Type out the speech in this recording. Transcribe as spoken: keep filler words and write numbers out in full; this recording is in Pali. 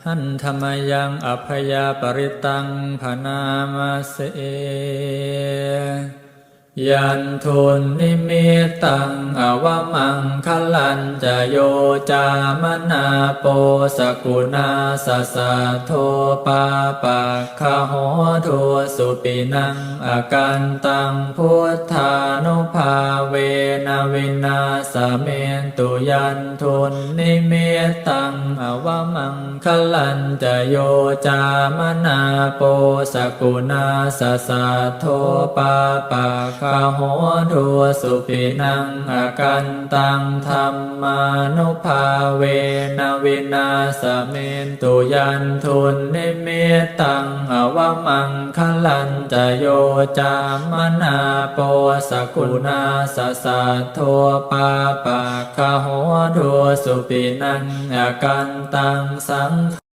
handa mayaṃ abhayaparittaṃ bhaṇāma se. Yandunnimittaṃ avamaṅgalañca yo cāmanāpo sakuṇassa saddo pāpaggaho dussupinaṃ akantaṃ buddhānubhāvena vināsamentu. Yandunnimittaṃ avamaṅgalañca yo cāmanāpo sakuṇassa saddo pāpaggaho dussupinaṃ akantaṃ dhammānubhāvena vināsamentu. Yandunnimittaṃ avamaṅgalañca yo cāmanāpo sakuṇassa saddo pāpaggaho dussupinaṃ akantaṃ saṅ